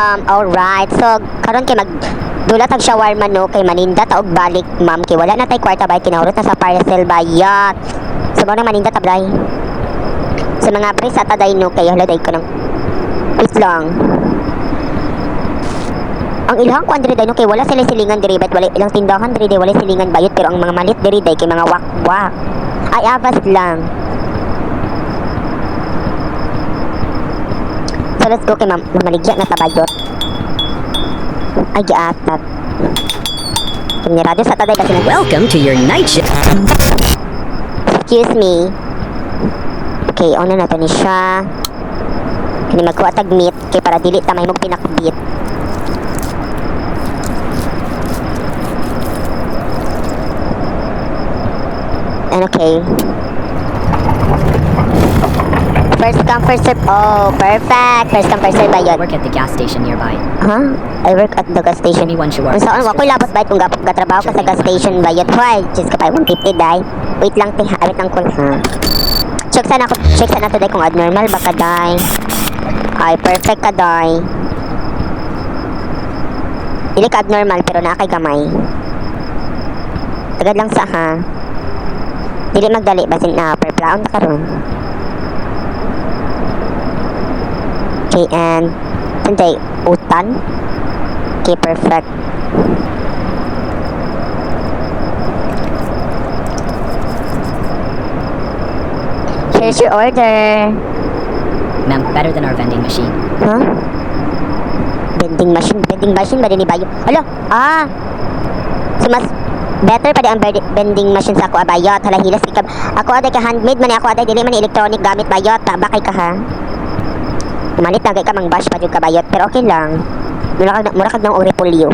Alright. So, karon kay mag dula tag shawarma no kay maninda ta og balik, ma'am, kay wala na tay kwarta bay, kinahurot na sa parcel bayot. So mao na maninda ta blay. Sa mga pre sa taday no kay hala day ko nang wait lang. Ang ilang kuan diri day no kay wala sila silingan diri but wala ilang tindahan diri day wala silingan bayot, pero ang mga malit diri day kay mga wak-wak. Ay avas lang. So let's go kay ma'am, mamaligya na ta bayot. Ay giatat. Kinirado sa taday kasi nag Welcome to your night shift. Excuse me. Okay, on na nato ni siya. Kani magkuha tag meat kay para dili ta mahimong pinakbit. And okay. First come, first serve. Oh, perfect. First come, first serve ba I yun? work at the gas station nearby. Huh? I work at the gas station. Give me one shawarma. Kung saan, wako'y labot bayad kung gatrabaho ka sa gas station bayot. Hoy, Diyos ka pa, 150 day. Wait lang, te, ha? Wait lang ko, ha? Check sana ako, check sana today kung abnormal ba ka, day. Ay, perfect ka, day. Dili ka abnormal, pero naa kay gamay. Tagad lang sa, ha? Dili magdali, basin na, perplaon ta karon. Okay, and, sunday, utan. Okay, perfect. Here's your order. Ma'am, better than our vending machine. Huh? Vending machine? Vending machine ba din ni Bayo? Alo? Ah! So mas better pa di ang vending machine sa ako abayot. Hala hilas ikab. Ako aday ka handmade man ni ako aday dili man ni electronic gamit bayot. Ta bakay ka ha. Malit na kay ka mang bash pa jud ka bayot pero okay lang. Mura kag nang oripolyo.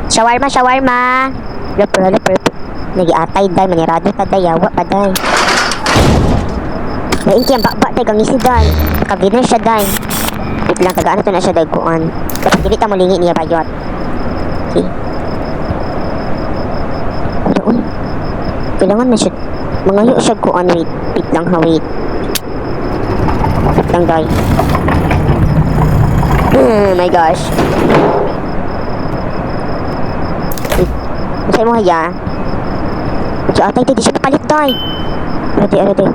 Shawarma, shawarma. Hala, hala, perfect. Nagiatay day, manirado ta day, yawa pa day. Lain kaya bakba day, kang isi day. Nakabiner siya day. Wait lang, tagaan to na siya day kuan. Kapag dili ta molingi niya bayot. Okay. Ano, uy? Kailangan na siya. Mangayo siya kuan, wait. Wait lang ha, wait. Wait lang day. Oh my gosh. Wait. Sa'yo mo haya? Medyo atay, di siya mapalit day. Ready, ready.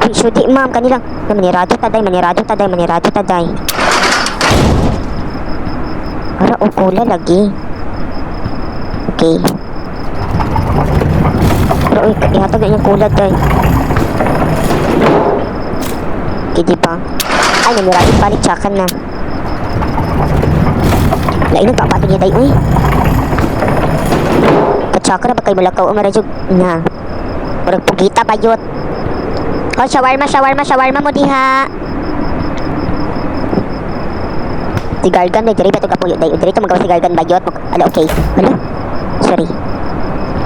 Uy, sudi ma'am, kanilang. Na, manirado ta day, manirado ta day, manirado ta day. Ara, o kula lagi. Okay. Pero uy, ihatag na niyang kula day. Okay, di ba? Ay, manirado balik, tsakan na. Lain nagpapato niya day, uy. Katsaka na ba kayo mulakaw? Umara jud na. Murag pugita bayot. Oh, shawarma, shawarma, shawarma mo diha. Si Gargan, may diri ba ito kapuyo? Day, diri ito magawa si Gargan bayot. Ala, okay. Ala, sorry.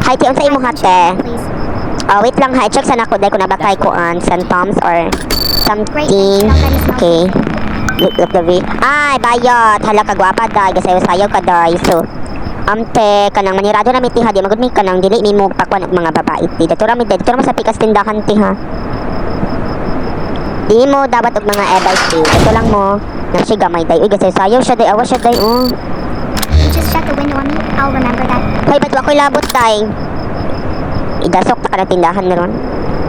Hi, ti, unsa imong hate? Please. Oh, wait lang ha. I-check sana ko dahil kung nabakay ko on San Toms or something. Okay. Look, look the way. Ay, bayot. Hala ka gwapa day. Gasayo-sayo ka day. So, amte kanang manirado na mi tiha di magud mi kanang dili mi mo pakwan og mga babae ti. Dito ra mi dito ra mo sa pikas tindahan ti ha. Di mo dapat og mga ebay ti. Dito lang mo. Na siya gamay day. Uy, gasayo-sayo siya day. Awa siya day. Oh. You just shut the window on me. I'll remember that. Hoy, ba't ako'y labot day? Idasok ta ka na tindahan na ron.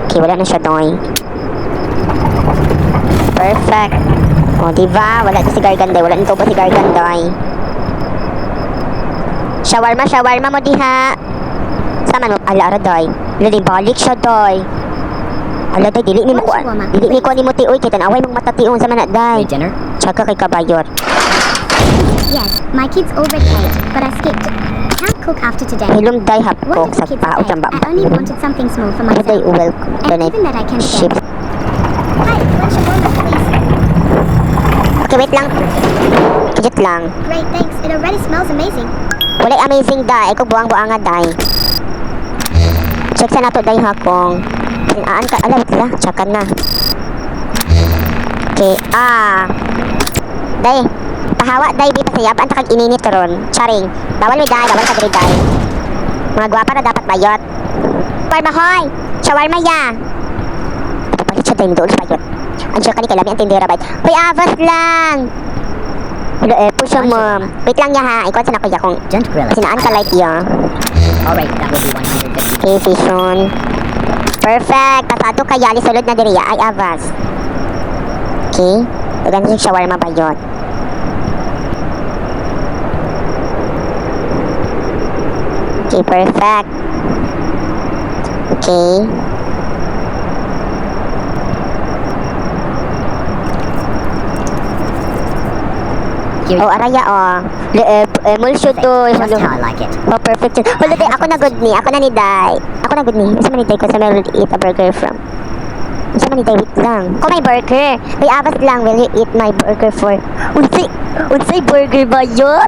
Okay, wala na siya doy. Perfect. O, di ba? Wala na si Gargan day. Wala na pa si Gargan day. Shawarma, shawarma mo diha. Sama mo, ala ara day. Wala di balik siya day. Ala day, dili ni mo kuan. Dili ni kuan ni mo ti uy kay tan-away mong mata ti unsa man na day. Made dinner? Tsaka kay kabayor. Yes, my kids already ate, but I skipped. Can't cook after today. Hilom day hap What ko did sa the kids paot say? ang I only wanted something small for Ano day myself. welcome And donate even that I can share. ship. Hi, one shawarma, please. Okay, wait lang. Kajut lang. Great, thanks. It already smells amazing. Walay amazing day. Ikaw buang-buanga day. Check sa nato day ha kung sinaan ka. Ala, wait lang. Checkan na. Okay, ah. Day. Pahawa day, di pasayabaan ta kag ininit ron. Charing. Bawal mi day, bawal ka diri day. Mga gwapa na dapat bayot. Shawarma hoy. Shawarma ya. Papalit siya day, doon sa bayot. Ang siya kani kay lami ang tindera bayot. Hoy, avas lang. Hello, eh, po siya, ma'am. Wait lang ya ha. Ikaw sa na kuya kung Don't grill it. sinaan ka light ya. All right, that will be 150. Okay, vision. Perfect. Pasado ka yali sulod na diriya. Ay, avas. Okay. Dagan siya shawarma bayot. Okay, perfect. Okay. Here Oh, araya oh. Le, eh, eh, mulsyo Perfect. to. Just how I like it. Oh, perfect. Hala, day, ako na good ni. Ako na ni Day. Ako na good ni. Unsa man ni Day ko sa may will eat a burger from? Unsa man ni Day? Wait lang. Ko may burger. May abas lang. Will you eat my burger for? Unsay, unsay burger ba yun?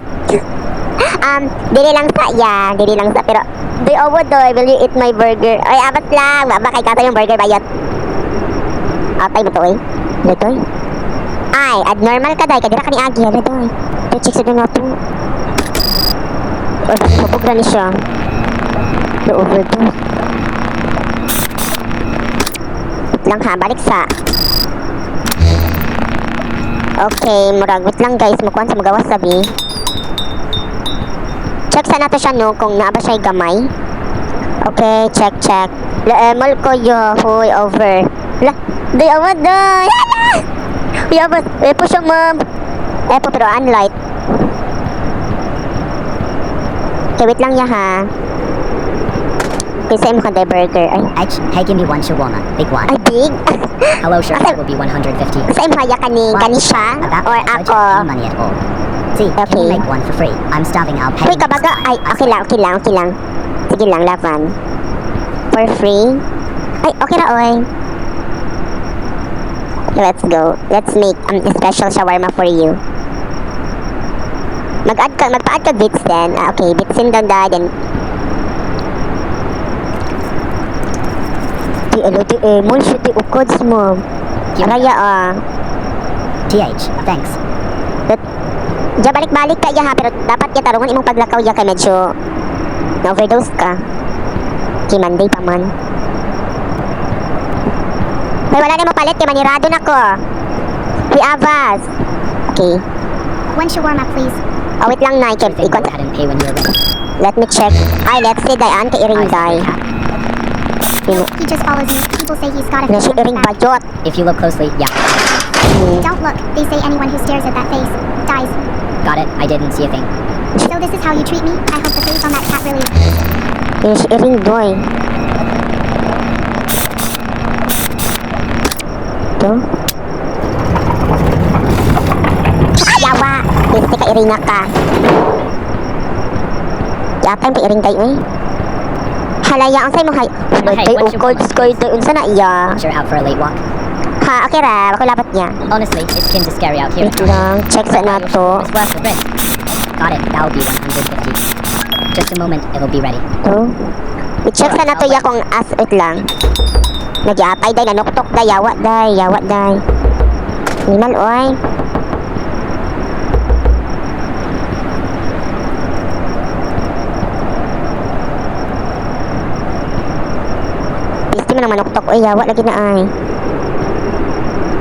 Dili lang sa, yeah. Dili lang sa, pero, Day, oh, doy, will you eat my burger? Ay, abas lang. Baba, kay kasa yung burger bayot. Atay mo to, eh. Hala, doy. Ay, abnormal ka, day. Kadira ka ni Agi. Hala, doy. Doy, check sa doon na to. Or, hubog na ni siya. The overdose. Wait lang ha, balik sa. Okay, murag. Wait lang guys, mukuan sa magawas sabi. Check sa nato siya no, kung naa ba siya gamay. Okay, check, check. La, eh, mal ko yo, huy, over. La, di awad na. Yala! Uy, abas. Eh, po siya, ma'am. Eh po, pero unlight. Okay, wait lang ya ha. Okay, sa imo ka burger. Ay, H, hey, give me one shawarma. Big one. Ay, big. Hello, sure. Asa- That will be 150. Sa imo haya kani, Why? kani siya About or my budget, ako. no money at all. See, can Okay. you make one for free? I'm starving. I'll pay Uy, kabaga. next time. Ay, okay lang, okay lang, okay lang. Sige lang, laban. For free? Ay, okay ra, oy. Let's go. Let's make a special shawarma for you. Mag-add ka, magpa-add ka bits then. Ah, okay, bitsin down da, then. Di, alo, di, eh, mul, shoot, di, ukods mo. Araya, ah. TH, thanks. But, diya balik-balik ka, ya ha, pero dapat ya tarungan imong paglakaw ya kay medyo na-overdose ka. Kay Monday pa man. Ay, wala na mo palit kay manirado na ko. Uy, Avas. Okay. One shawarma, please. Oh, wait lang, Nay. Kay, Sure thing, ikon, go ahead and pay when you're ready. Let me check. Ay, let's see, Dayan, kay Iring I see Day. your cat. Sino? He just follows me. People say he's got a Na face si on his Iring back. Bayot. If you look closely, yeah. Don't look. They say anyone who stares at that face dies. Got it. I didn't see a thing. So this is how you treat me? I hope the face on that cat really is. Yun si Iring Doy. Ito. Yawa! Pwede ka Iring na ka. Yata yung Iring day, uy. Halaya, ang sa'yo mo hay. Hey, Day, what's your ukod, skoy, day, unsa na iya. Sure, out for a late walk. Ha, okay ra. Ako labat niya. Honestly, it's kinda scary out here. Wait lang, check sa na to. It's worth the risk. Got it. That'll be 150. Just a moment, it'll be ready. To. I-check sa na to ya kung as, wait lang. Nagyatay day, nanuktok day, yawa day, yawa day. Animal, oy. Pisti man ang manuktok, oy, yawa lagi na ay.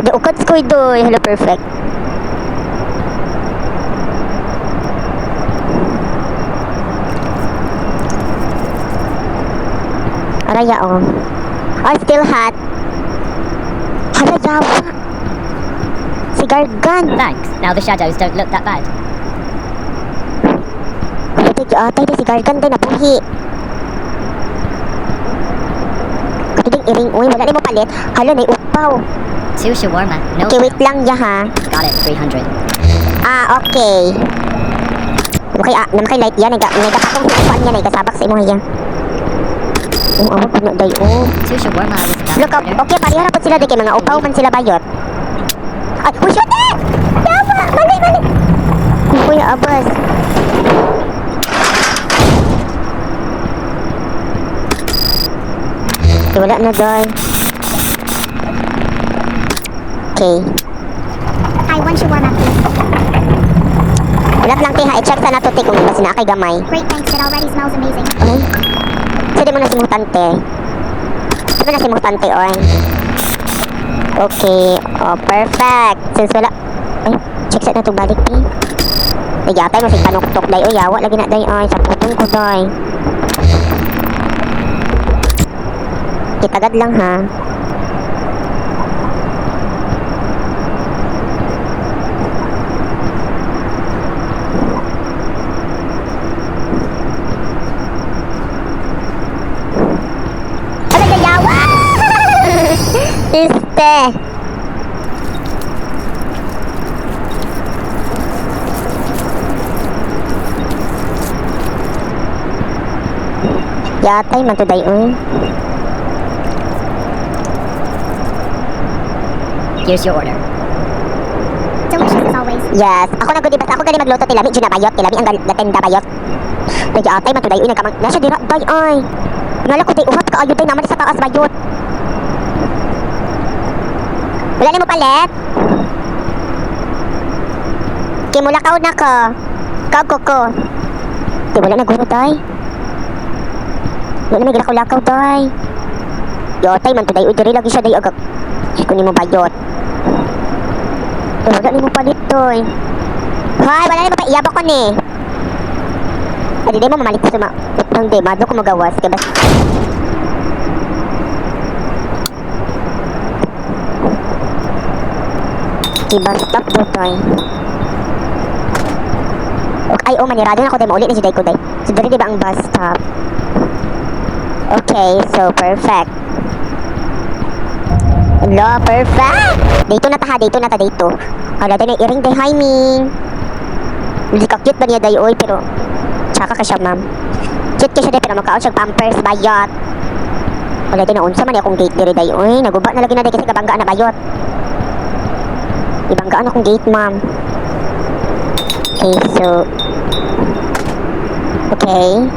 Di ukot ko doy. Hello, perfect. Araya, oh. Oh, still hot. Hala, yawa. Si Gargan. Thanks. Now the shadows don't look that bad. Hala, di, atay, di, si Gargan, di, nabuhi. Katuding iring, uy, wala ni mo palit. Hala, nay upaw. Two shawarma. No. Okay, wait lang, ya, ha. Got it. 300. Ah, okay. Namakay, ah, namakay light yan. Naga, nagapatong sa upuan niya, nagasabak sa imong hiya. Oh, awag ko na, day, oh. Two shawarma I was about Look, to order. okay, pareha ra po sila, day, kay mga upaw man sila bayot. Ay, oh, shoot eh! Yawa! Mali, mali! Uy, abas. Okay, wala na, day. Okay. Hi, one shawarma, please. Wala lang, te, ha. I-check sa nato, te, kung basta na kay gamay. Great, thanks. It already smells amazing. Ay. Sige mo na si mutante. Sige na si mutante, oy. Okay. Oh, perfect. Since wala... Ay, Check sa na balik eh. Nagyatay mo sig panuktok day oy, yawa lagi na day oy, saputon ko day. Kitagad lang ha. Ano yawa? Este. Yatay man to day oy. Here's your order. Delicious as always. Yes. Ako na gud, basta ako gali magluto, tilami jud na bayot, tilami ang latenda bayot. Nagyatay man to day oy, nagkamang nasa dira day oy. Ngala ko day uhat kaayo day naman sa taas bayot. Wala nimo palit? Kay mulakaw na ko. Kaw ko ko. Di wala na guro day. Wala na may gilakaw-lakaw day. Yotay man to day oy, diri lagi siya day agak. Ko nimo bayot. Eh, wala nimo palit toy. Hoy, wala nimo pa iyaba ko ni. Adi di mo mamalit sa ma. Utang di, madlo ko magawas kay bas. Iba stop do toy. Ok, ay oh, manirado na ako day, mauli na si day ko day. So diri di ba ang bus stop? Okay, so perfect. Hello, perfect! Dito na ta ha, dito na ta dito. Hala, day na iring day, hi Ming. Hindi ka cute ba niya day, oy, pero tsaka ka siya, ma'am. Cute ka siya day, pero makaon siya pampers, bayot. Wala day, naunsa man akong gate diri day, oy. Naguba na lagi na day kasi kabanggaan na bayot. Ibanggaan akong gate, ma'am. Okay, so okay.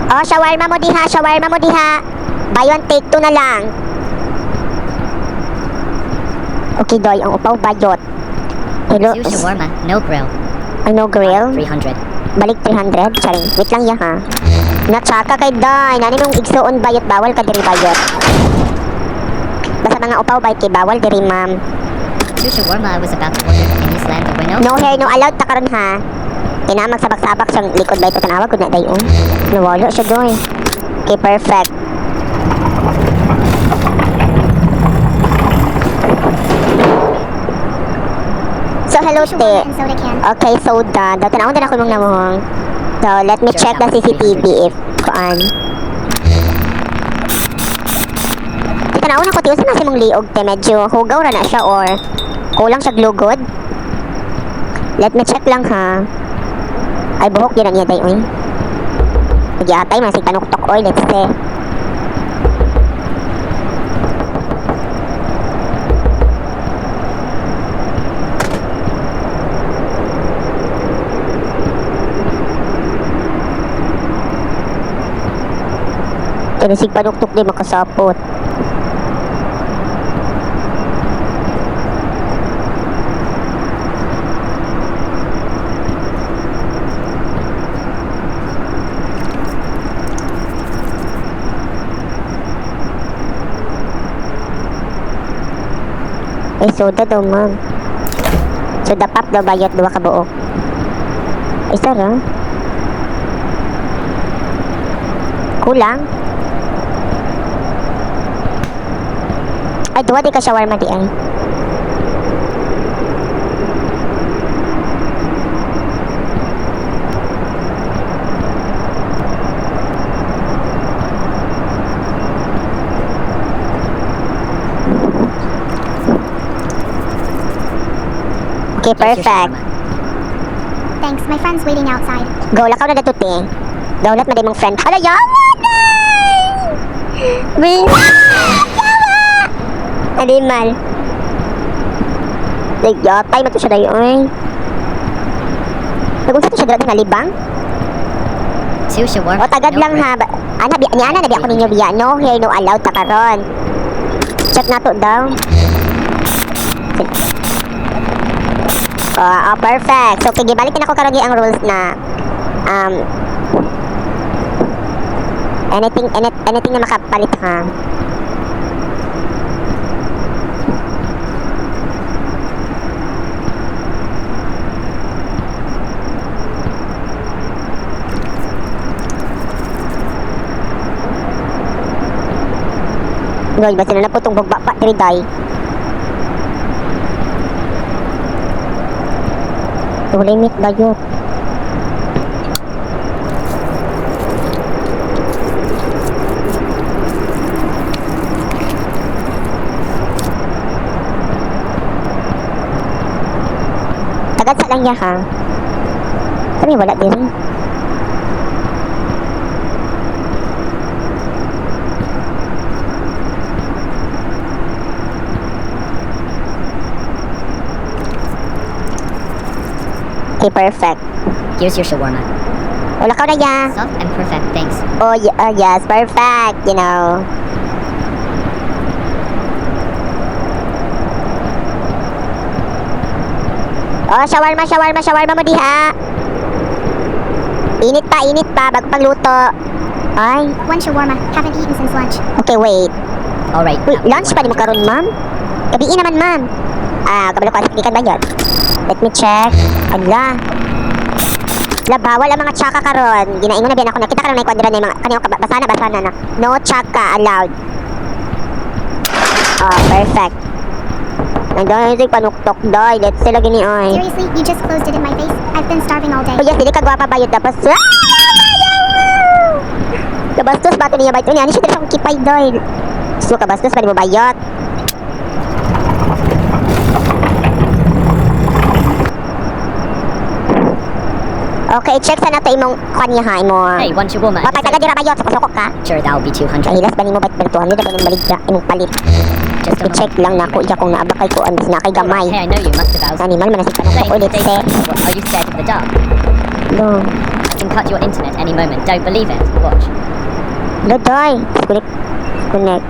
Oh, shawarma mo diha, shawarma mo diha. Buy one, take two na lang. Okay, Doy, ang upaw bayot. Hello. Two shawarma, no grill. Ay, no grill. 300. Balik 300. Charing. Wait lang ya, ha. Natsaka kay Doy. Nani mong igsuon bayot, bawal ka diri bayot. Basta mga upaw bayot kay bawal diri, ma'am. Two shawarma I was about to order. Can you slam the window? No hair, no allowed ta karon ha. Kaya magsabak-sabak siyang likod bayot, tanawa gud na day oh. Nawala siya doy. Okay, perfect. So hello Shawarma te. and soda can. Okay, soda. Daw tanawon din ako imong namuhong. So let me check the CCTV if kuan. Ti tanawon ako ti unsa na si mong liog te, medyo hugaw ra na siya or kulang siya glugod. Let me check lang ha. Ay buhok yun na niya day oy. Nagyatay man sig panuktok oy, let's see. Kaya sig panuktok di makasapot. Ay, soda daw, ma'am. Soda pop daw, bayot, duha ka buok. Ay, sir, ah. Kulang. Ay, duha di ka shawarma di ay. Okay, Here's your perfect. shawarma. Thanks, my friend's waiting outside. Go, lakaw na dato, te. Daulat na mong friend. Hala, yawa na! Yawa! Animal. Nagyatay man to siya dayo, oy. Nagunsa to siya dira nalibang? Two shawarma. O tagad no lang grill. ha. Ana bi ni ana na bi ako ninyo biya. No hair, no allowed ta karon. Check nato daw. Oh, oh, perfect. So, kay gibalik na ako karon ang rules na Anything, anything na makapalit ha. Goy, basta na po itong bugba pa, diri day. Limit ba yun? Tagad sa lang niya ha. Kami wala diri. Okay, perfect. Here's your shawarma. Wala ka na ya. Soft and perfect, thanks. Oh, yes, perfect. Oh, shawarma, shawarma, shawarma mo diha. Init pa, bago pagluto. Ay, One shawarma. Haven't eaten since lunch. Okay, wait. Alright. Uy, That'll be lunch pa di mo 150. karon, ma'am? Gabii naman, ma'am. Ah, kabalo ko, asik ba yun? Let me check. Ala. La, bawal ang mga tsaka karon. Ginaingon na biyan ako. Nakita ka lang na ikwadra na yung mga, kaniyong basa na, basa na na. No tsaka allowed. Oh, perfect. Nandun yung panuktok, doy. Let's sila gini, oy. Seriously, you just closed it in my face? I've been starving all day. Oh, yes, dili ka gwapa bayot. Tapos, ah! Kabastos ba ito niya bayot? Ano siya dili akong kipay, doy. So, kabastos pa di mo bayot. Okay, check sa nato imong kanya ha, imo. Hey, one shawarma. Patay taga dira bayot, soko ka. Sure, that'll be 200. Kahilas ba nimo bayot pero 200 na ba imong baligya, imong palit. Just a moment. I-check lang nako iya kung naa ba kay kuan na kay gamay. Hey, I know you must have asked. Animal man na si panuktok Say, ulit say, se. what, are you scared of the dark? Lo. I can cut your internet any moment. Don't believe it. Watch. Lo doy. Disconnect. Disconnect.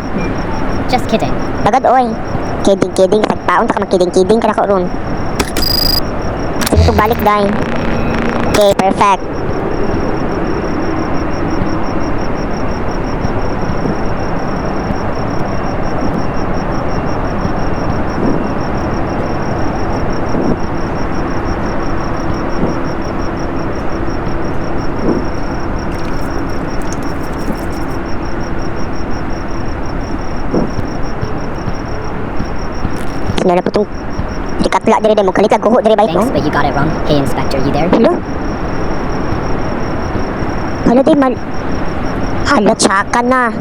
Just kidding. Tagad oy. Kidding kidding sagpaon ta ka magkidding kidding ka nako ron. Sige to balik day. Okay, perfect. Sinala po tong Dikatla dire mo kalit guho dire bay Thanks, no. but you got it wrong. Hey, Inspector, you there? Hello? Hala di mal. Hala tsaka na.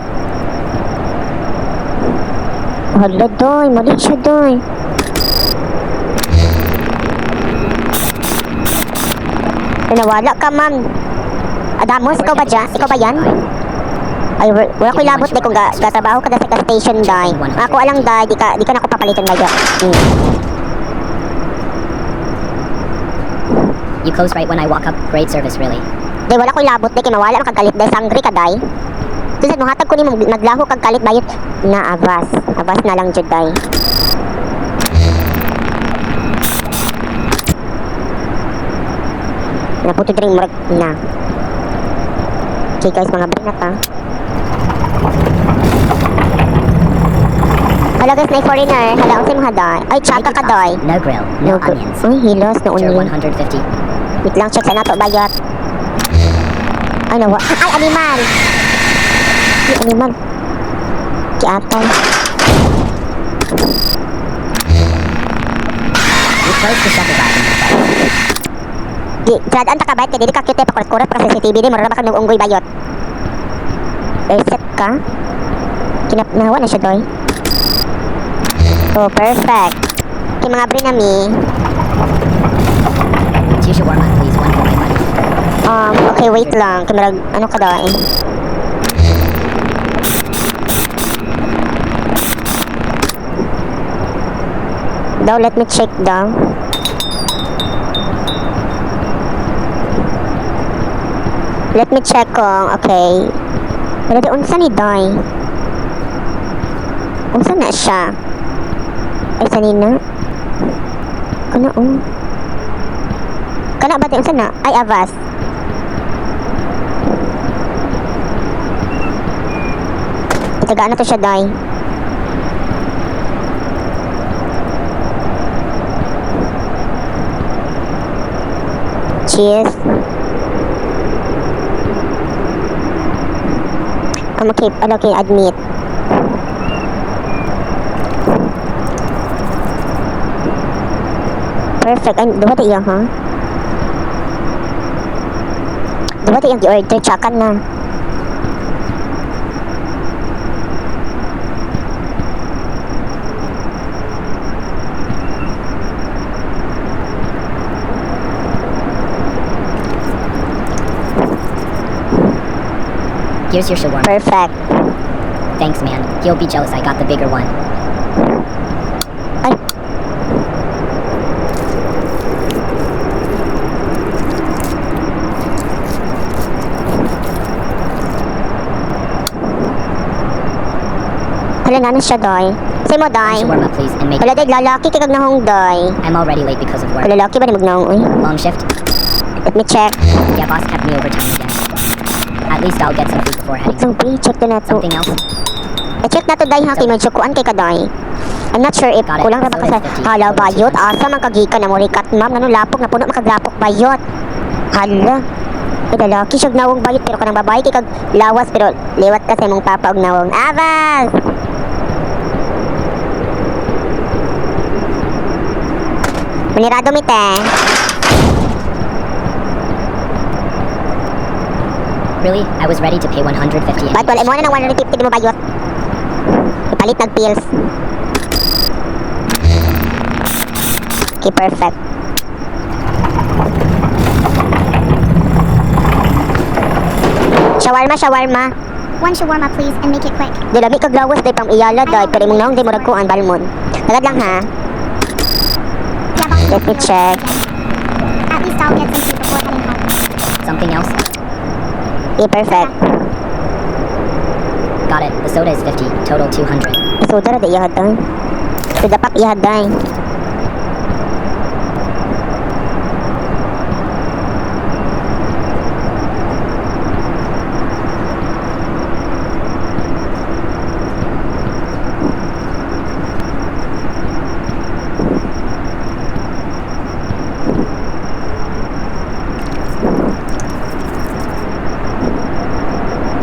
Hala doy, mali siya doy. Nawala ka, ma'am. Adamos, ikaw ba dyan? Ikaw ba yan? Ay, wala ko'y labot di kung gatrabaho ka na sa station, day. Ako alang, day, di ka na ako papalitan ngayon. You close right when I walk up. Great service, really. Day, wala ko'y labot, day, kay mawala man kag kalit, day, sangri ka, day. Susan, muhatag ko nimo maglaho kag kalit bayot. Na, avas. Avas na lang, jud, day. Naputo diri murag na. Okay guys, mga bri na ta. Hala guys, na foreigner. Hala, unsay mga day? Ay, tsaka Make ka it day. fast. No grill, no onions. Uy, hilos, no Sure, onion. 150. Wait lang, check sa nato, bayot. Ay, nawa. Ay, animal! Ay, animal. Kiatay. You closed the shutter back in my face. Di, trad ta ka bayot, kay dili ka cute, pakurat-kurat pa sa CCTV di, mura ba ka nag-unggoy bayot. Reset ka? Kinap, nahawa na siya, doy. Oh, perfect. Okay, mga bre nami. Two shawarma, please. One for my buddy. Okay, wait lang. Kay marag, ano ka doy? Daw, let me check daw. Let me check kung, okay. Wala di, unsa ni Doy? Unsa na siya? Ay, sanina? Kana, oh. Kana ba di, unsa na? Ay, avas. Itagaan na to siya, day. Cheese. I'm okay, ano, okay, admit. Perfect. Ay, duha ta iya, ha? Duha ta iyang gi-order. Tsakan na. Here's your shawarma. Perfect. Thanks, man. He'll be jealous I got the bigger one. Ay. Hala na na siya, doy. Say mo, One doy. shawarma, please, and make Wala, day. Lalaki kay kag nahong, doy. I'm already late because of work. Lalaki ba ni magnahong, uy? Long shift? Let me check. Yeah, boss kept me overtime again. At least I'll get some food before heading. So, B, check na to. Something else? I-check na to, day, ha? Kay magsukuan kay ka, day. I'm not sure if Got it. kulang ra ba ka sa So it's 50. hala bayot asa man kagika na mo rikat ma'am ngano lapok na puno makaglapok bayot hala. Ay, lalaki siya nawong bayot pero kanang babae kay kag lawas pero liwat ka sa imong papa og nawong abas. Manirado mi te. Really? I was ready to pay 150 and Bayot wala mo na ng 150 di mo bayot. Ipalit nag pills. Okay, perfect. Shawarma, shawarma. One shawarma, please, and make it quick. Di lami kag lawas day pang iyala day pero imong naong day murag kuan balmon. Tagad lang ha. Yeah, boss Let kept me me overtime check. again. At least I'll get some food before heading home. Something else? Okay, perfect. Got it. The soda is 50. Total 200. Soda ra day iyahad day. Soda pak iyahad day.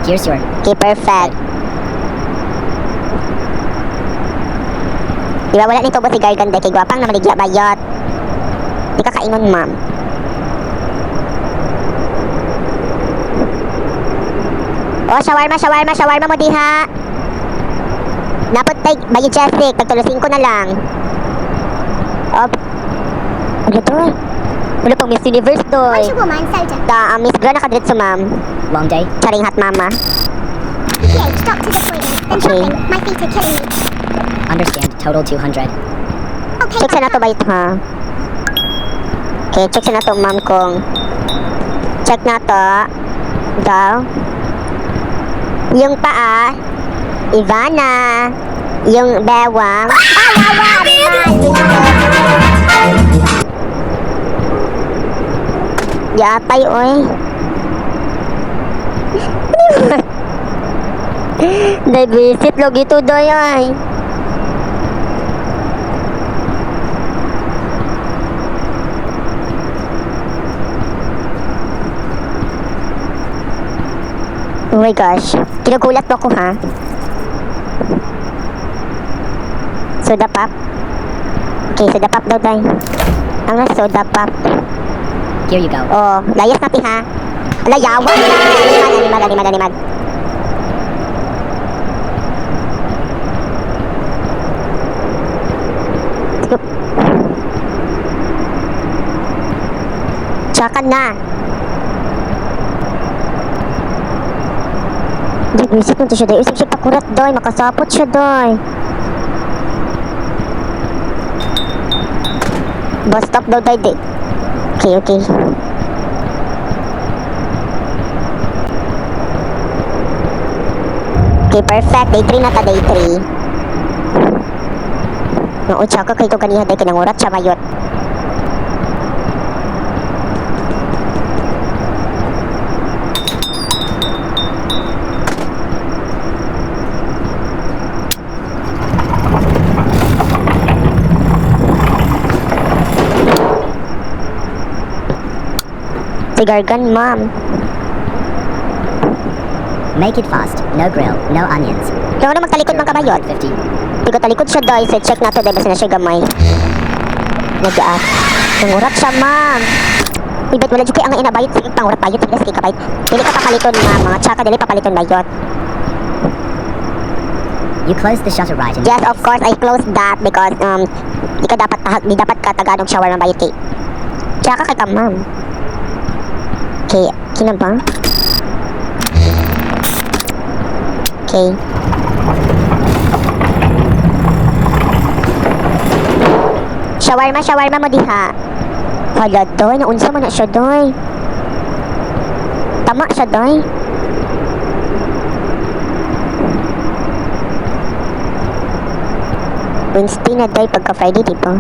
Here's your. Okay, perfect. Di ba wala nito ba si Gargan day kay gwapang na maligya bayot. Di ka kaingon, ma'am. Oh, shawarma, shawarma, shawarma mo diha. Napot tay bayo Jessic, tagtulo 5 na lang. Oh. Ano to? Wala pang Miss Universe One doy. shawarma and soda. Ta, ang Miss Grand nakadiretso, ma'am. Long day? Charing hat mama. PH, doctor's appointment, then Okay. shopping. My feet are killing me. Understand. Total 200. I'll pay Check by sa nato card. ba ito, ha? Okay, check sa nato, ma'am, kung check na to daw. Yung paa, Ivana. Yung bewang. Ah, wawa! Yapay, oy. Day, visit lagi to, day, ay. Oh my gosh. Kinugulat mo ko, ha? Soda pop? Okay, soda pop daw, day. Ang nga soda pop. Here you go. Oh, layas natin, ha? Ala, yawa na! Animal, animal, animal, animal. Tsaka na. Di, visit na to siya, day. Isip siya pakurat, doy. Makasapot siya, doy. Bus stop daw, day, day. Okay. Okay, perfect. Day 3 na ta, day 3. Oo, tsaka kay to ganiha day kinangurat siya mayot. Cigar gun, ma'am. Make it fast. No grill, no onions. Kaya ano magtalikod man kabayot? 150. Di ko talikod siya, doy. So, check na to, dahil basta na siya gamay. Nag-aat. Nangurat siya, ma'am. Uy, ba't wala dyan kay ang inabayot? Sige, pangurat bayot. Sige, sige, kabayot. Dili ka papaliton, ma'am. Mga tsaka, dili papaliton bayot. You closed the shutter right in Yes, of course, I closed that because, di ka dapat, di dapat ka tagalog shower ng bayot kay. Tsaka kay ka, ma'am. Okay, kina ba? Okay. Shawarma, shawarma mo diha. Hala, doy. Naunsa mo na siya, doy. Tama siya, doy. Wednesday na, doy. Pagka Friday, di ba?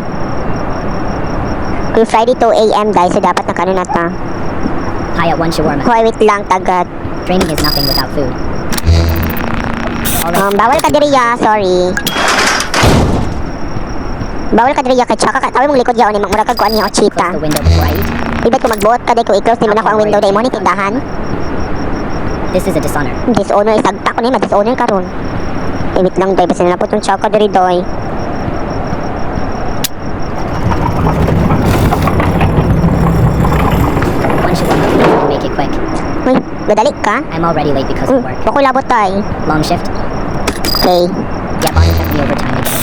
Kung Friday 2 a.m., doy. So, dapat nakano na ta. Hiya, one shawarma. Hoy, wait lang, tagad. Training is nothing without food. Alright. Bawal ka diri ya, sorry. Bawal ka diri ya kay tsaka ka tawag mong likod yaon ni mura kag kuan niya o chita. Close the window before I eat. Ibet ko magbuot ka day kung i-close nimo na ko ang window day mo ni tindahan. This is a dishonor. Dishonor isagta ko ni ma-dishonor karon. Eh, wait lang day basta na po tong tsaka diri doy. One shawarma, please, and make it quick. Uy, gadali ka? I'm already late because Uy, of work. bako labot tay. Long shift? Okay. Yeah, Bonnie kept me overtime again.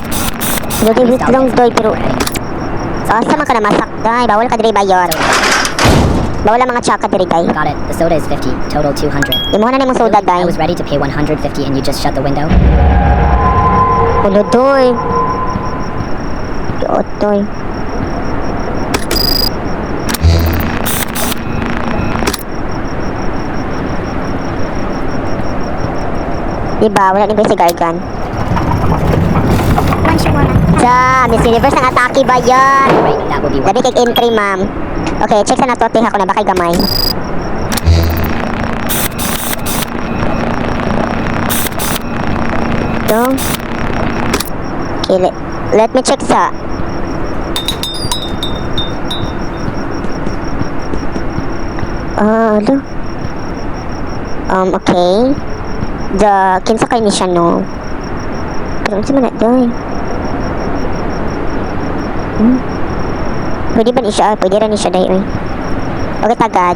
Doy, At wait least I'll lang get doy something pero before heading out. asa man ka na masak day, bawal ka diri bayon. Soda. Bawal ang mga tsaka diri day. Got it. The soda is 50. Total 200. Imuha na nimong soda Really? day. I was ready to pay 150 and you just shut the window? Ulo doy. Otoy. Diba? Wala ni ba si Gargan? One shawarma. Sa Miss Universe ang atake ba yan? Right, that will be Labi kay entry, ma'am. Okay, check sa nato, teha ko na ba kay gamay. Ito. Okay, let me check sa... Ah, ano? Okay. The, kinsa kay ni siya, no? Pero unsa man na, doy? Pwede ba ni siya? Pwede ra ni siya dahil. Oy. Okay, tagad.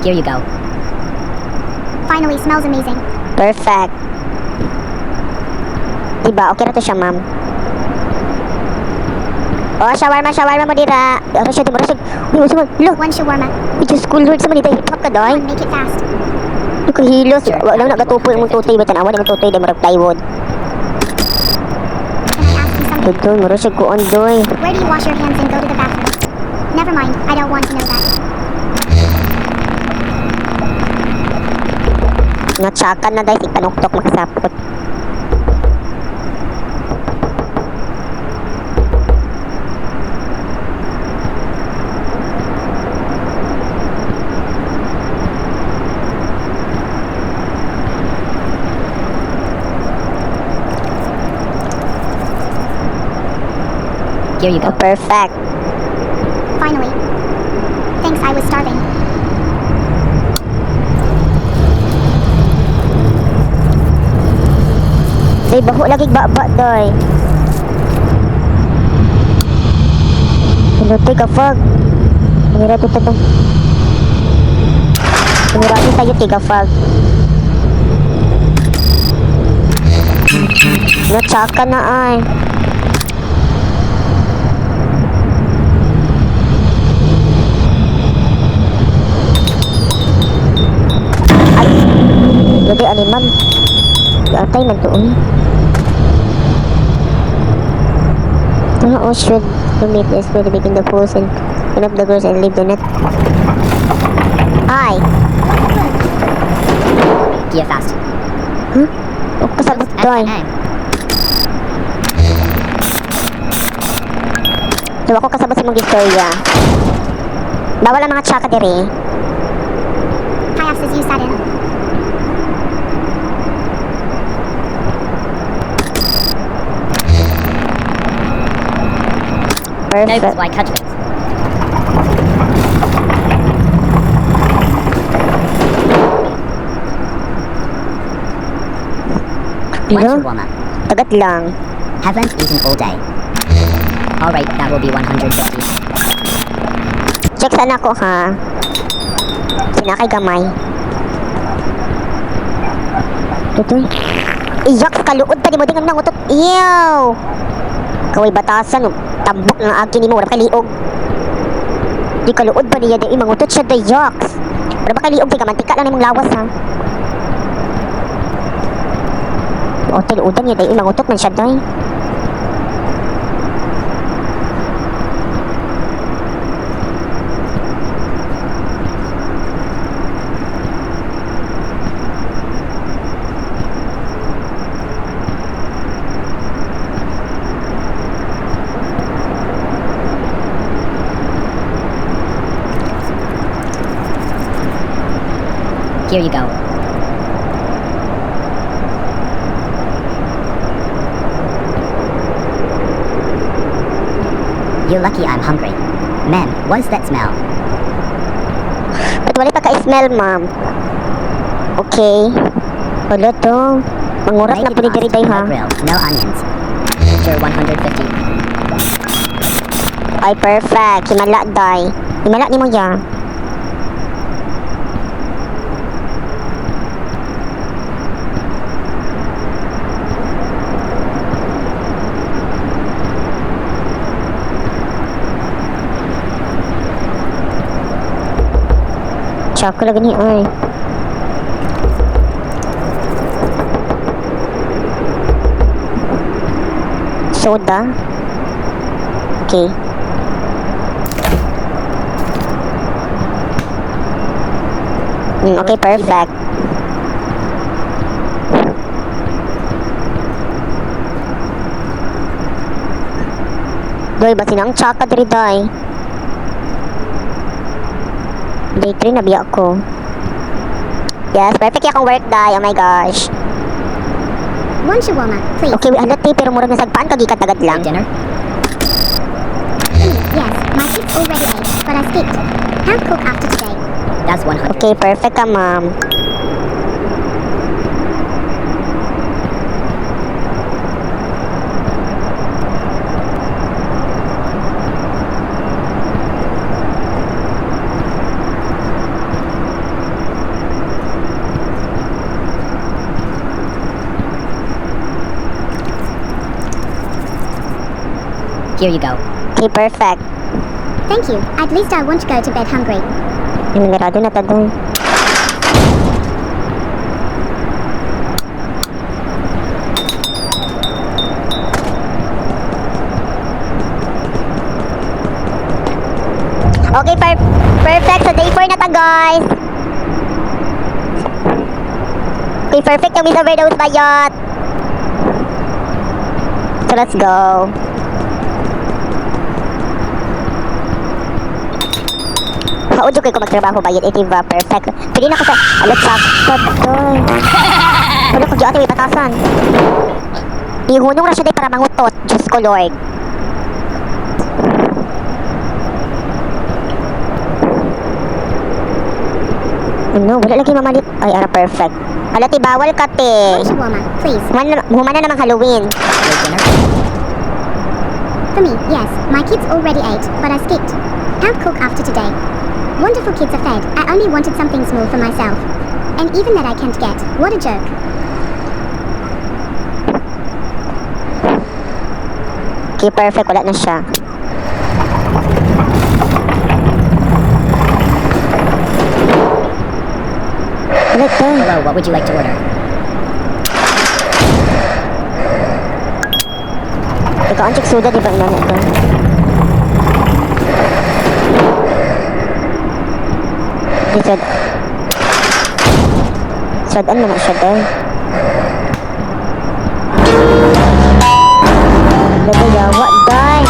Here you go. Finally, smells amazing. Perfect. Diba? Okay na to siya, ma'am. Oh, shawarma, shawarma mo dira. Ano siya, di mo rasig. Uy, uy, uy, lo. One shawarma. Uy, Diyos ko, Lord, sa manita, hip-hop ka, doy. Make it fast. Uy, kahilos. Wala na nagatupoy mong tutoy. Ba't tanawa, di mo tutoy, di mo plywood. Can I ask you something? Doy, mo rasig ko on, doy. Where do you wash your hands and go to the bathroom? Never mind, I don't want to know that. Natsakan na, dahil si panuktok makasapot. Here you Oh, go. perfect. Finally. Thanks, I was starving. Day, baho lagi ba doy. Hello, take a fog. Manira to to. Manira to tayo tiga fog. Natsaka na ay. Ay. Lodi ani ma'am. Atay man to uy. Oh, should to meet this way to begin the pools and open up the doors and leave the net. Ay, Kia fast. Huh? O kasabot day. Ang. So ako kasabot sa imong istorya. Bawal ang mga tsaka diri. Hi, says you sat in. Perfect. Nope, why cut it? One Hello? shawarma. Tagat lang. Haven't eaten all day. Alright, that will be 150. Check sana ako ha. Sinakay gamay. Tutoy. Iyak kaluod pa ni mo dingang nangutot. Ew! Kaway batasan oh. Tambok ng agi ni mo. Wala pa kaliog. Di kaluod pa niya di mangutot siya the yucks. Wala pa kaliog di ka mantika lang imong lawas ha. O tiluodan niya di mangutot man siya day. Here you go. You're lucky I'm hungry. Ma'am, what's that smell? Ba't wala pa ka-smell, ma'am? Okay. Wala to. Mangurat na Make po ni it diri fast. day ha. No grill, no onions. Sure, 150. Ay, perfect. Himala, day. Himala ni mo ya. Tsaka lagi ni ay. Soda. Okay. Okay, perfect. Doy, basin ang tsaka diri day. Day 3 na biya ko. Yes, perfect akong work day. Oh my gosh. One shawarma, please. Okay, wait, halat eh, pero murag nasagpaan kag tagad lang. Dinner? Me, yes, my kids already ate, but I skipped. Can't cook after today. That's 100. Okay, perfect ka, ma'am. Here you go. Okay, perfect. Thank you. At least I won't go to bed hungry. Ay, manirado na tadoy. Okay, perfect. So, day 4 na ta, guys. Okay, perfect yung Miss Overdose bayot. So, let's go. Haudyo kay ko magtrabaho bayot. Iti ba? Perfect. Pwede na ko sa... Alat sa... Patoy. Wala ko giati may batasan. Ihunong ra siya day para mangutot. Diyos ko, Lord. Ano? Wala lagi mamalit. Ay, ara, perfect. Ala, ti, bawal ka, te. One shawarma, please. Human na namang Halloween. Late dinner? For me, yes, my kids already ate, but I skipped. Can't cook after today. Wonderful kids are fed. I only wanted something small for myself. And even that I can't get. What a joke. Okay, perfect. Wala na siya. Wala to. Hello, what would you like to order? Ikaw ang chiksuda, di ba? Inana ito. Di Sudan man na siya day. Lagi yawa day.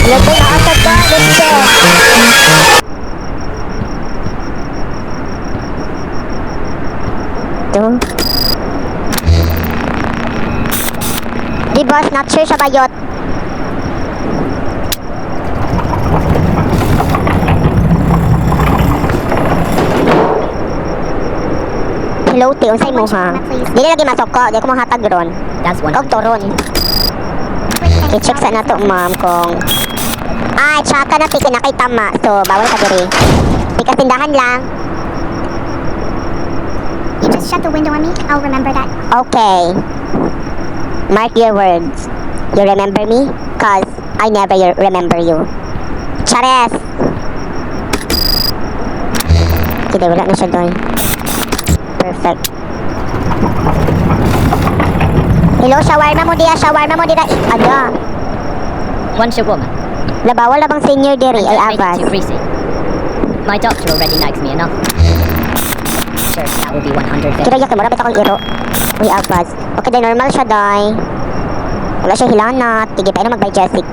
Lagi na ata day. Let's go. Ito. Di boss, not sure siya bayot. Hello, te, unsay mo ha? Dili lagi masoko, di ko mahatag ron. That's Og turon. 150. I-check sa nato, ma'am, kung... Ay, tsaka na, tiki na kay tama. So, bawal ka diri. Ika tindahan lang. You just shut the window on me. I'll remember that. Okay. Mark your words. You remember me? 'Cause I never remember you. Chares! Hindi, wala na siya doon. Perfect. Hello, shawarma mo diya, shawarma mo diya. Aga. One shawarma. Labawal na bang senior diri ay Don't make it avas. too greasy. My doctor already nags me enough. Sure, that will be 150. Kira kay mura bitaw kong iro. Uy, avas. Okay, day normal siya day. Wala siya hilanat. Sige, pa mag Jessic.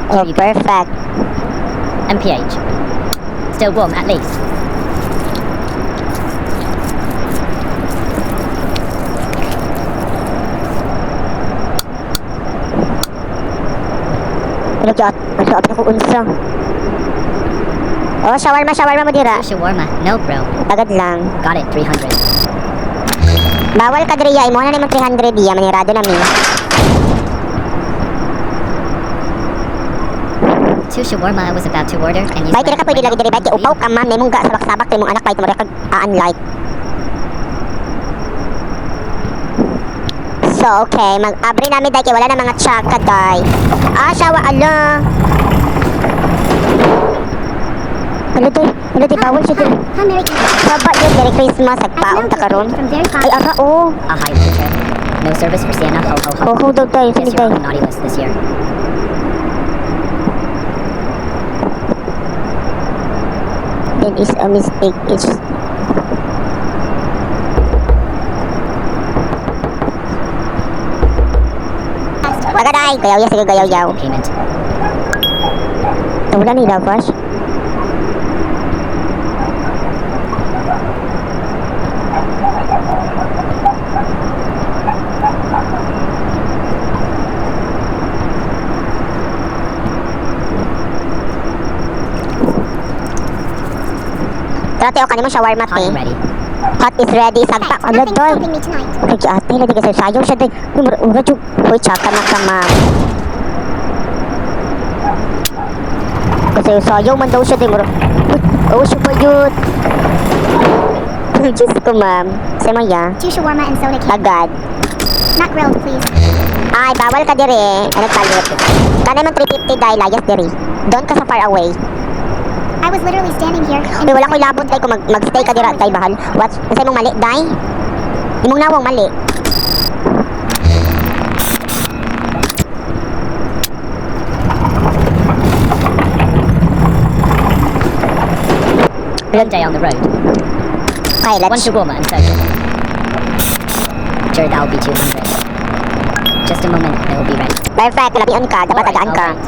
Oh, perfect. MPH. Still warm at least. Pero kaya, ang sabi ko unsa. Oh, shawarma, shawarma mo dira. Two shawarma. No, bro. Agad lang. Got it, 300. Bawal ka diriya, imo na nimo 300 diya, manirado na mi. Two shawarma I was about to order, and you Bay slammed kira ka the pwede lagi window. diri bay kay upaw ka ma'am, nimong ga sabak-sabak kay imong anak bay tumara kag unlike. So okay, mag-abre nami day kay wala na mga tsaka day. Ah, shawa ala. Ano day? Ano day bawal siya Hi, diri. hi, Merry Christmas. Saba yun, Merry Christmas, I nagpaong smelled ta your karon. food from very far. Ay ara oh. A high trip. No service for Santa. Ho ho ho. Ho ho daw day, Guess sige you're day. on the naughty list this year. Then is a mistake. It's Pagaday, gayaw ya sige gayaw yaw. Payment. Wala ni Lavash. Tara, Teo, kanimo shawarma, Hot te. and ready. Hot is ready. Sagpa. Perfect. Ano, Nothing's doy? stopping me tonight. Kay ate, lagi kasi sayo siya, doy. Uy, mura, jug. Uy, tsaka na ka, ma'am. Kasi sayo man daw siya, doy. Mura. Uy, oh, siya ba yun? Diyos ko, ma'am. Sa mo ya? Two shawarma and soda cake. Agad. Not grilled, please. Ay, bawal ka dire. Ano palit? Kanay man 350 dahil layas dire. Doon ka sa far away. I was literally standing here. And Uy, wala ko'y labot day kung mag-stay ka dira day bahal. What? Unsay mong mali day? Imong nawong mali. One day on the road. Okay, One let's shawarma and soda. Sure, that'll be 200. Just a moment, it'll be ready. Perfect, labion ka, dapat Alright, tagaan I'll ka. wait.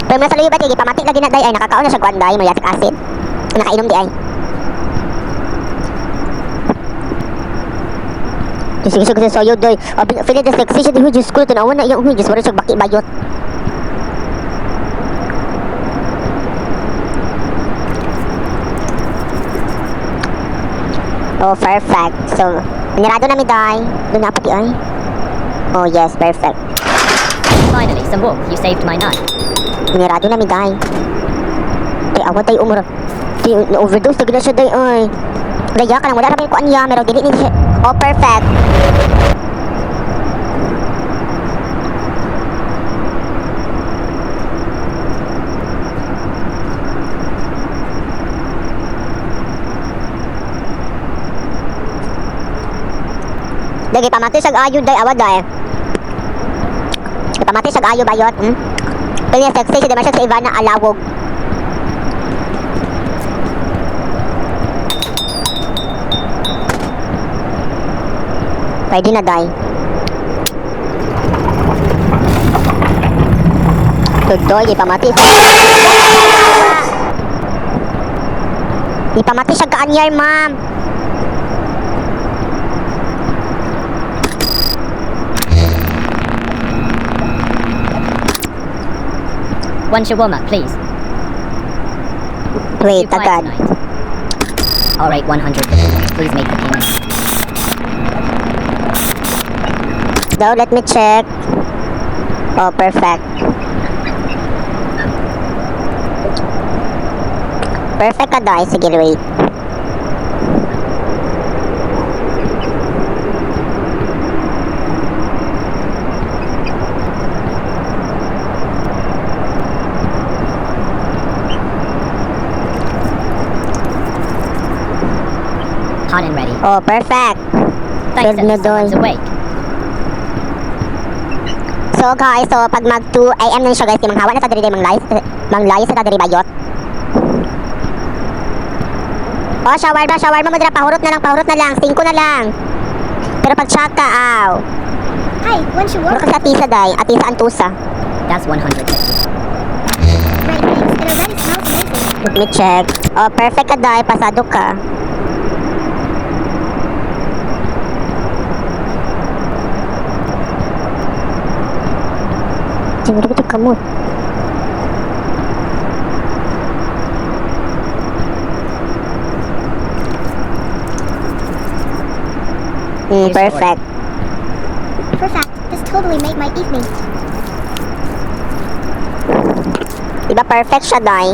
Pero muna sa luyo ba, kay gipamati lagi na day ay nakakaon na siya kuan day, muriatic acid. Nakainom di ay. Sige, sige, sayo day. Abi, feel the sexy siya di, huy, Diyos ko, tanawan na iyang, huy, Diyos, wala siya baki bayot. Oh, perfect. So, nirado na mi day. Doon na pati ay. Oh, yes, perfect. Finally, some warmth. You saved my night. Minirado na mi day. Kay awa tay umra. Di na overdose na gina siya day ay. Daya ka lang wala ra may kuan niya pero dili ni siya. Oh, perfect. Dagi pamati sa ayo day awa day. Pamati sa ayo bayot. Kanya sexy si Demasya si Ivana Alawog. Pwede na day. Tudoy, ipamati. Ipamati siya kaanyar, ma'am. One shawarma, please. Wait, Too quiet agad. Tonight. All right, 150. Please make the payment. Now, let me check. Oh, perfect. Perfect ka daw. Sige, wait. Hot and ready. Oh, perfect. Thanks, Good at na least someone's doon. awake. So, guys, so pag mag 2 a.m. na siya, guys, di manghawa na ta diri manglayas na ta diri bayot. Oh, shawarma, shawarma mo dira, pahurot na lang, pahurot na lang, 5 na lang. Pero pag tsaka, aw. Hi, one Mura shawarma. ka sa atisa, day. Atisa antusa. That's 150. Great, thanks. It already smells amazing. Let me check. Oh, perfect ka, day. Pasado ka. Siguro ko kamot. Here's your order. Perfect. Perfect. This totally made my evening. Diba perfect siya, Day?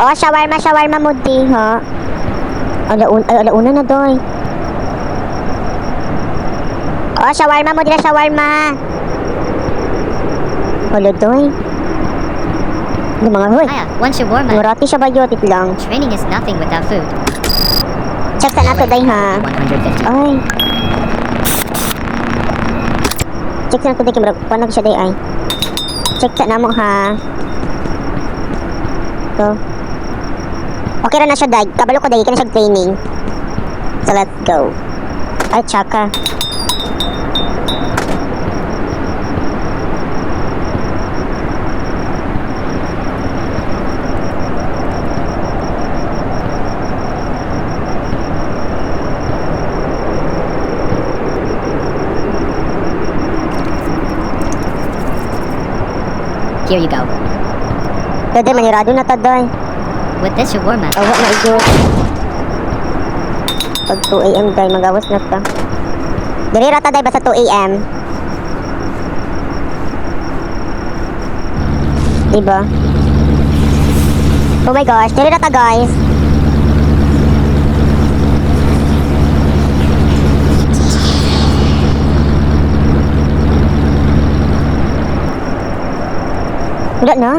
Oh, shawarma, shawarma mo di, ha? Ay, alauna na, Doy. Oh, shawarma mo dila, shawarma. Hala, Doy. Ano mga hoy? Hiya, one shawarma. Murati siya ba yun? Wait lang. Training is nothing without food. Check sa nato, Day, ha? 150. Ay. Check sa nato, Day. Kimura, panag siya, Day, ay. Check sa namo, ha? So. Okay ra na siya, Day. Kabalo ko, Day. Kaya na siya training. So, let's go. Ay, tsaka. Here you go. Day, manirado na ta, Day. With this shawarma, Awa na iyo. Pag 2 a.m. day, magawas na ta. Diri ra ta, day, basta 2 a.m. Diba? Oh my gosh, diri ra ta, guys. Wala na.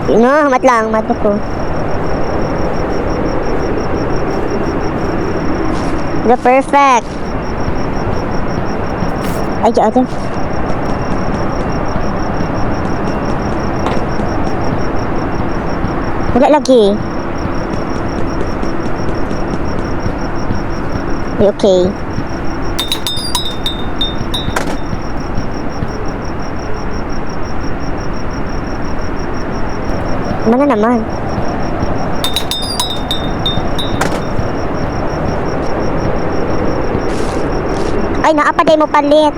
No, hamat lang, hamat ko. The perfect. Ay, di, ate. Wala lagi. Ay, okay. Mana naman? Ay, naapaday mo palit.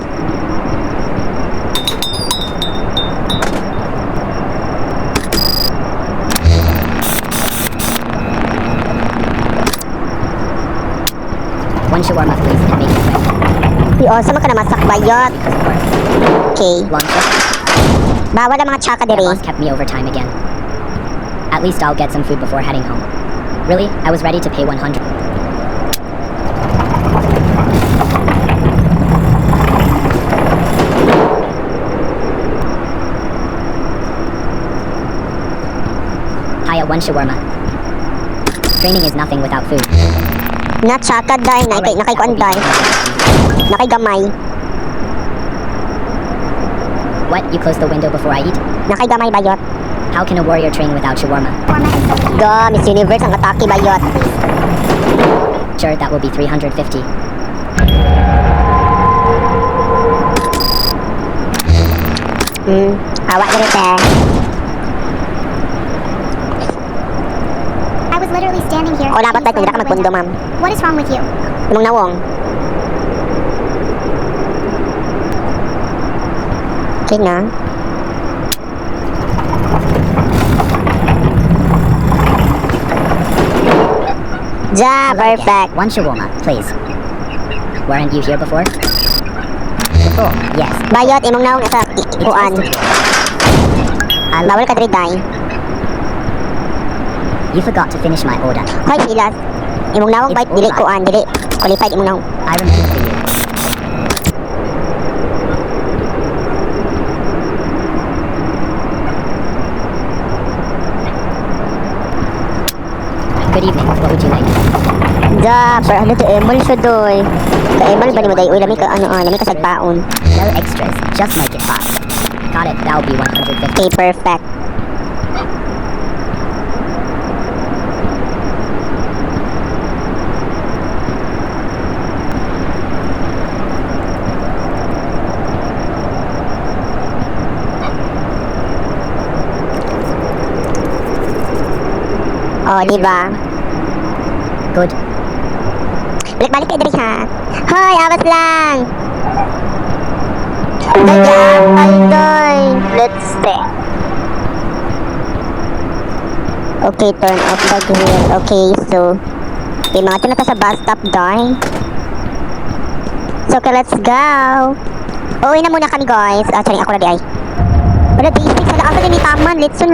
One shawarma, please, and make it quick. Yo, sama ka na masakbayot. Because of work. Okay. Long shift. Bawal ang mga tsaka My diri. boss kept me overtime again. At least I'll get some food before heading home. Really? I was ready to pay 100. Hiya, one shawarma. Training is nothing without food. Na tsaka day, na kay Alright, nakay kuan that will be day. 250. Nakay gamay. What? You close the window before I eat? Nakay gamay, bayot. How can a warrior train without shawarma? Shawarma and soda. Go, Miss Universe ang atake, bayot. Please. Sure, that will be 350. Awa diri te. I was literally standing here. O dapat and tayo you kung dira ka slammed the magpundo, window. Ma'am. What is wrong with you? Imong nawong. Okay na. Ja, Hello again. Perfect. One shawarma, please. Weren't you here before? Before, yes. Bayot, imong nawong sa It's kuan. tasted good. I Bawal ka diri, day. You forgot to finish my order. Hoy, silas. Imong nawong It's bite dili alright. kuan, dili qualified imong nawong. I remember you. Good evening. What would you like? Ja, pero ano to, emol siya doy. Ka-emol ba ni mo day? Uy, lami ka, ano, ah, lami ka sagpaon. No extras. Just make it fast. Got it. That'll be 150. Okay, perfect. Oh, di ba? Good. Balik-balik kay diri ha. Hoy, awas lang. Ay, ay, let's see. Okay, turn off the grill. Okay, so, okay, mga na ta sa bus stop, doy. So, okay, let's go. Uwi na muna kami, guys. Ah, sorry, ako lagi ay. Wala, day 6. Wala, asa din ni Taman. Let's lagi.